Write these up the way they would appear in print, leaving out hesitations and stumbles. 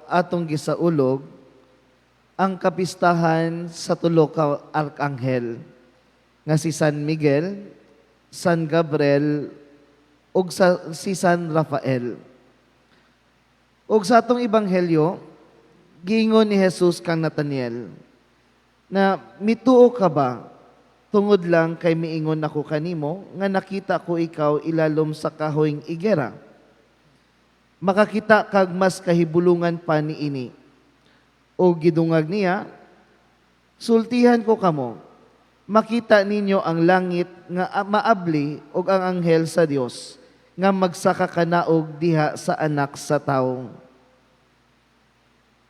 Atong gisaulog ang kapistahan sa tulo ka arkanghel nga si San Miguel, San Gabriel ug si San Rafael. Ug sa atong ebanghelyo, giingon ni Jesus kang Nathaniel na mituo ka ba tungod lang kay miingon ako kanimo nga nakita ko ikaw ilalom sa kahoyng igera? Makakita kag mas kahibulungan pa niini. O gidungag niya, "Sultihan ko kamo, makita ninyo ang langit nga maabli ug ang anghel sa Dios nga magsaka kanaog diha sa Anak sa Tawo."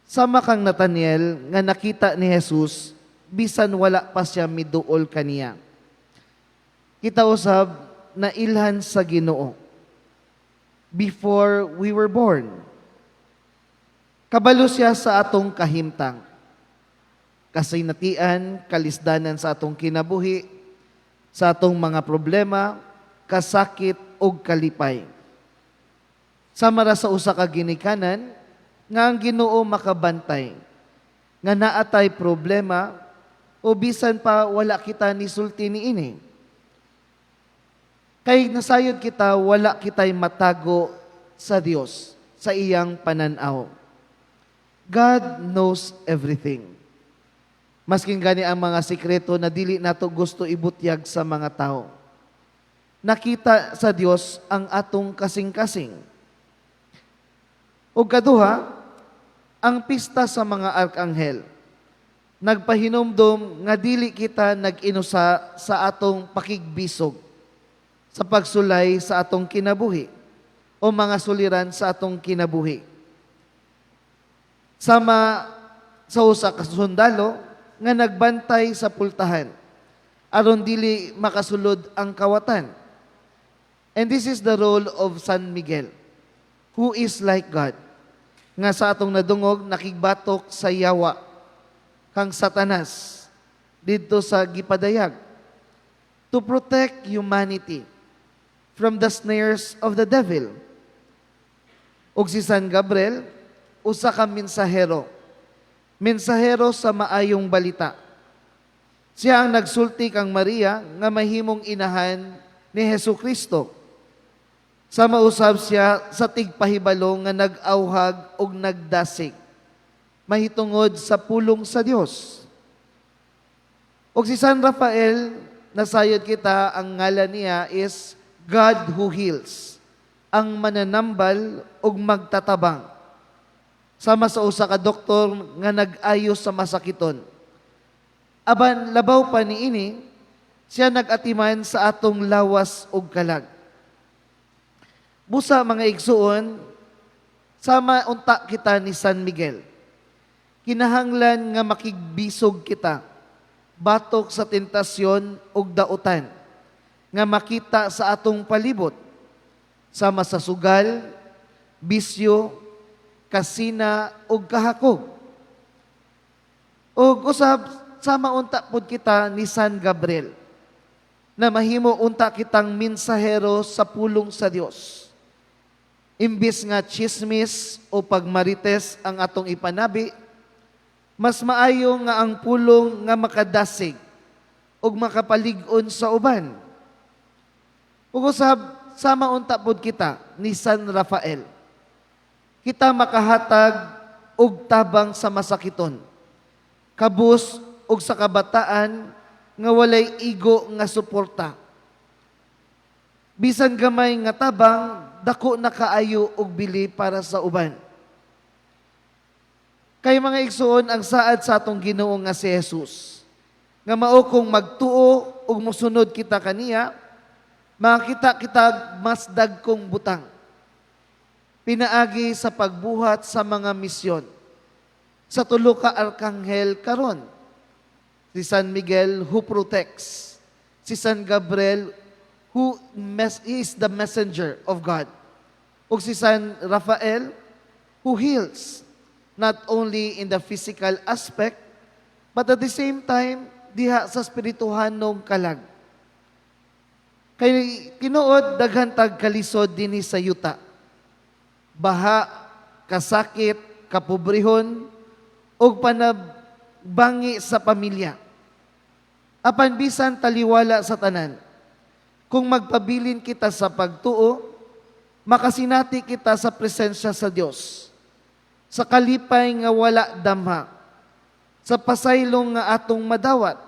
Sama kang Nathaniel nga nakita ni Jesus bisan wala pa siya miduol kaniya. Kita usab nailhan sa Ginoo before we were born. Kabalo siya sa atong kahimtang. Kasinatian, kalisdanan sa atong kinabuhi, sa atong mga problema, kasakit ug kalipay. Sama ra sa usa ka ginikanan nga ang Ginoo makabantay nga naa tay problema o bisan pa wala kita ni sulti niini. Kay nasayod kita, wala kita'y matago sa Dios sa iyang pananaw. God knows everything. Masking gani ang mga sikreto na dili nato gusto ibutyag sa mga tao. Nakita sa Dios ang atong kasing-kasing. Ug kaduha, ang pista sa mga arkanghel nagpahinumdom nga dili kita nag-inusa sa atong pakigbisog sa pagsulay sa atong kinabuhi o mga suliran sa atong kinabuhi. Sama sa usa ka sundalo nga nagbantay sa pultahan aron dili makasulod ang kawatan. And this is the role of San Miguel, who is like God. Nga sa atong nadungog, nakigbatok sa yawa kang Satanas didto sa gipadayag to protect humanity from the snares of the devil. Ug si San Gabriel, usa ka mensahero. Mensahero sa maayong balita. Siya ang nagsulti kang Maria nga mahimong inahan ni Hesu Kristo. Sama usab siya sa tigpahibalo nga nag-awhag ug nagdasig mahitungod sa pulong sa Dios. Ug si San Rafael, nasayod kita ang ngalan niya is God who heals, ang mananambal ug magtatabang. Sama sa usa ka doktor nga nag-ayos sa masakiton. Apan labaw pa niini, siya nag-atiman sa atong lawas ug kalag. Busa, mga igsuon, sama unta kita ni San Miguel. Kinahanglan nga makigbisog kita batok sa tentasyon ug dautan nga makita sa atong palibot, sama sa sugal, bisyo, kasina ug kahakog. Ug usab sama unta pud kita ni San Gabriel na mahimo unta kitang mensahero sa pulong sa Dios. Imbis nga chismis o pagmarites ang atong ipanabi, mas maayo nga ang pulong nga makadasig ug makapalig-on sa uban. Ug usab sama unta pud kita ni San Rafael. Kita makahatag og tabang sa masakiton. Kabus og sa kabataan nga walay igo nga suporta. Bisan gamay nga tabang, dako na kaayo og bili para sa uban. Kay, mga igsuon, ang saad sa atong Ginoo nga si Jesus, nga mao kung magtuo ug mosunod kita kaniya, makita kita mas dagkong butang. Pinaagi sa pagbuhat sa mga misyon. Sa tulo ka arkanghel karon. Si San Miguel who protects. Si San Gabriel who is the messenger of God. Ug si San Rafael who heals not only in the physical aspect but at the same time diha sa spirituhanong kalag. Kay tinuod daghan tag kalisod dinhi sa yuta. Baha, kasakit, kapobrehon, ug panabangi sa pamilya. Apan bisan taliwala sa tanan, kung magpabilin kita sa pagtuo, makasinati kita sa presensya sa Dios. Sa kalipay nga wala damha, sa pasaylong nga atong madawat,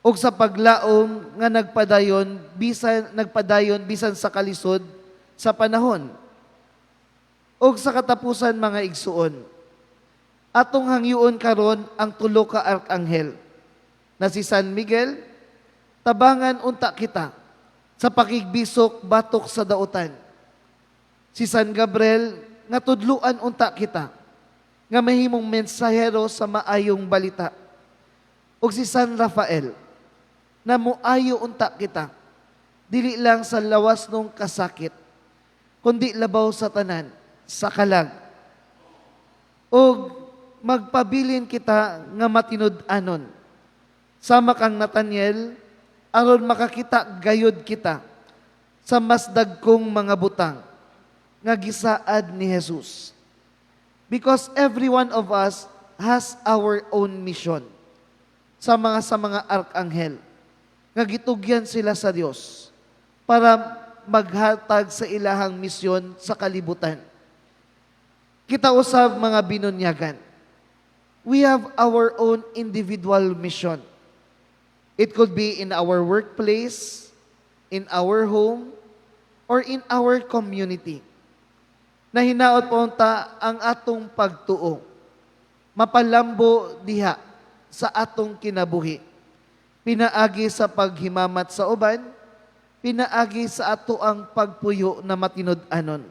ug sa paglaom nga nagpadayon bisan sa kalisod sa panahon. Ug sa katapusan, mga igsuon, atong hangyoon karon ang tulo ka arkanghel na si San Miguel, tabangan unta kita sa pakigbisok batok sa dautan. Si San Gabriel, nga tudluan unta kita nga mahimong mensahero sa maayong balita. Ug si San Rafael, na muayo unta kita dili lang sa lawas nung kasakit, kundi labaw sa tanan, sa kalag. Ug magpabilin kita nga matinud-anon sama kang Nathaniel, aron makakita gayod kita sa mas dagkong mga butang nga gisaad ni Jesus. Because every one of us has our own mission sa mga arkanghel nga gitugyan sila sa Dios para maghatag sa ilahang misyon sa kalibutan. Kita usab, mga binunyagan, we have our own individual mission. It could be in our workplace, in our home, or in our community. Na hinaot po unta ang atong pagtuo, mapalambo diha sa atong kinabuhi. Pinaagi sa paghimamat sa uban, pinaagi sa ato ang pagpuyo na matinud-anon.